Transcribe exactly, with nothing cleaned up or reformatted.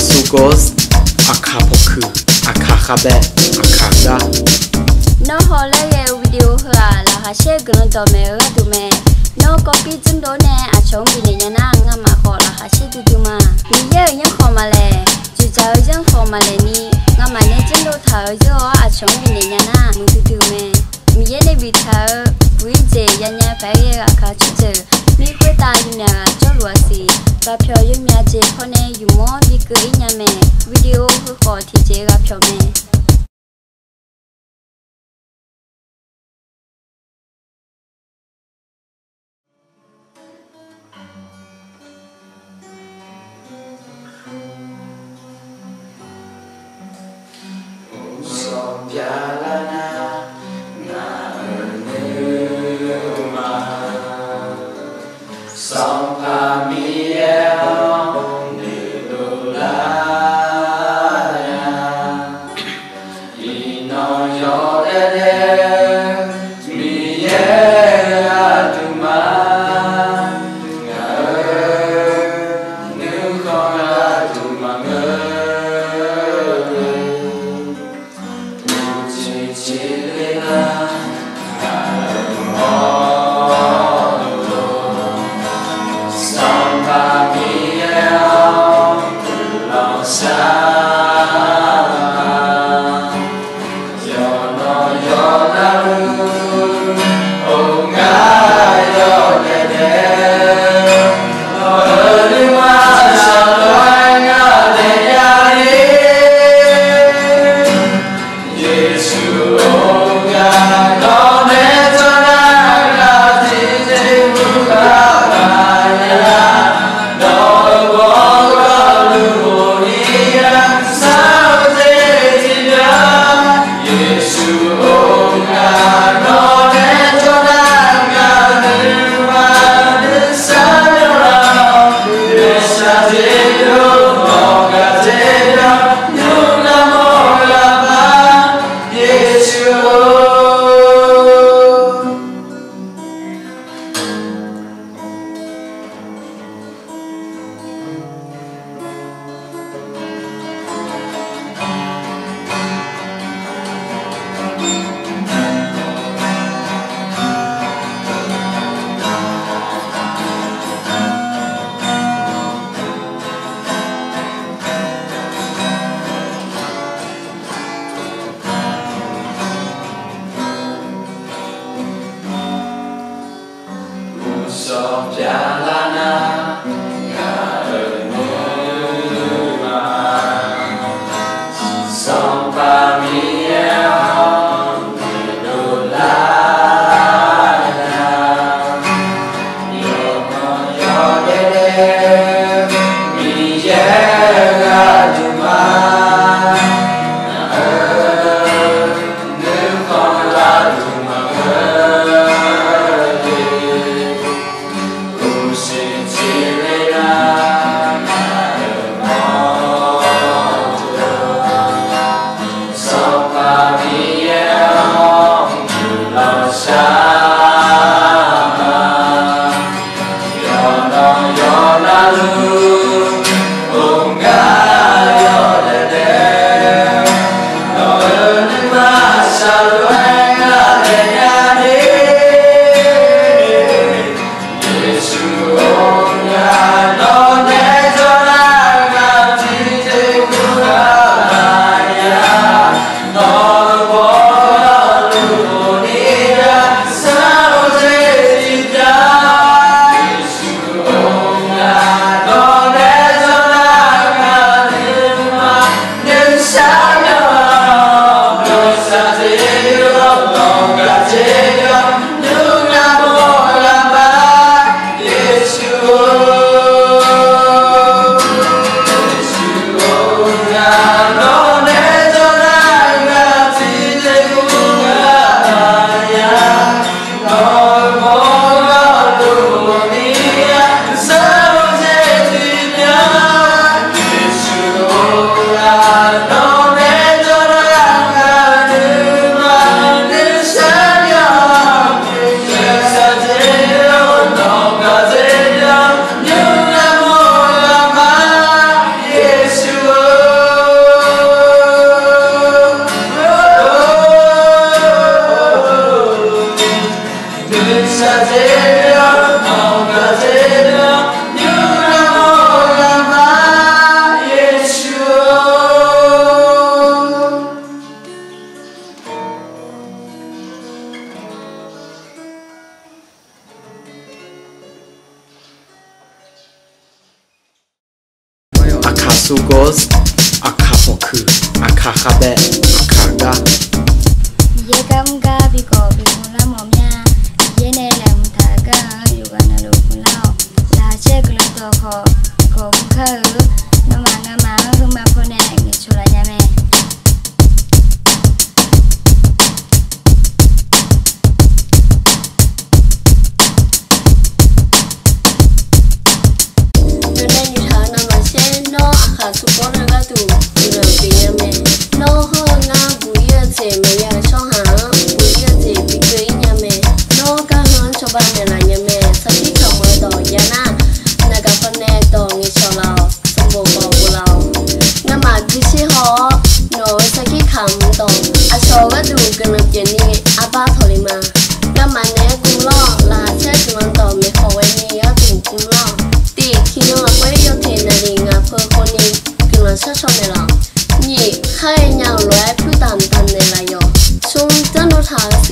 Lagos, Aqkaq pawqkuiq, Aqkaq khavbae, Aqkaq gar. Nawr hawlaer ghae-eu video heu-aq, laqkhaq caer guiqlanq dawqmaeq-eu gharduq mae. Nawr kawvpir dzmrdov nae aqcawq-anr bifnaeq nya nar, ngamaf khawf laqkhaq caer duidui ma. Miqyaer-euq yanrkhawq maqlaeq, dzoeqdzaq-eu yanrkhawq maqlaeq ni, ngamaf nae dzmrdov taq-euq yawr-awr aqcawq-anr bifnaeq nya nar, muiqdui dui-eu mae. Miqyaer nae biftaq-eu buq-ir jeq yanya paq-aer ghae-eu Aqkaq tsawrjeuq, mir khoertav yawmyaq ghaq jawrluf-aq siq. Ghaqpyawq yawmyaq jeq pawnae yawqmawr bikeuv-ir nya mae. Video heukhawf tiqjeq ghaqpyawq mae. Sanqpaq Miqyaer-awr, noeqdov lar-a. Iqnan yawdaef daef-eu Miqyaer aqduimaf, ngaq-euq nuikhanr aqduimaf ngeur. Uqcif cifle nar, ngaq-euq mawrdo, Sanqpaq Miqyaer-awr, guiqlanq shar-a. Yawqnan yawqnan-eu, or ngar yawdaef daef-eu, aqduimaf shaqlawr-aer ngar daefnya-ir. Yeqsur-or, ngaq nawq nae tsawrhaq ghaq tiqjeq mr ghaq maqya, nawq-euq bawrgawv luf ghofni-a. Logos, aqkaq pawqkuiq, aqkaq khavbaev, aqkaq gar. Miqyaer gar mr gar bi gawq bi gmlar mawf mir-a. Miqyaer nae laeqhmq taq-eu gar-anr yawqghaq navluf gmlar-awq. Laqkhaq caer-eu guiqlanq dawq khawf gawq gmr kar-eu. Nawmaf ngamaf-anr nuima pawnae ngaeqcawq laf nya mae. Nawqnae noeqtaq-euq navmaqtser nawr aqkaq sukawr-eu gharduq guiqlanq pyeuf nya mae. Nawr hawr-eu ngar buq-ir-eu jeq maqya-euq tsawrhaq-anr buq-ir-eu jeq bikeuv-ir nya mae. Nawr gar heu-anr cawba naeqlaf nya mae. Sarkir kamq-eu dawq jav nar, naqgaq pawnae dawq ngaeqcawq laf-awq. Sanqbof khawf bof laf-awq. Ngamaf duisher haw-awr nawq-euq sarkir kamq dawq aqcawq-eu gharduq guiqlanq pyeufni arbar tawqle ma. Ngamaf naeq-aer gmlar-awq. Laqkhaq caer guiqlanq dawq maeqkhawf ghaeni gharduq gmlar-awq. Tiq tiqnan lafkhoer yawteq naqlif ngaq peu khov ni guiqlanq shar shaw naeqlaf-awq. Nyiq, khar ghaenya-euq lof-aer pyur daq daq naeqlaf yawq. Smr, janr dov taq-euq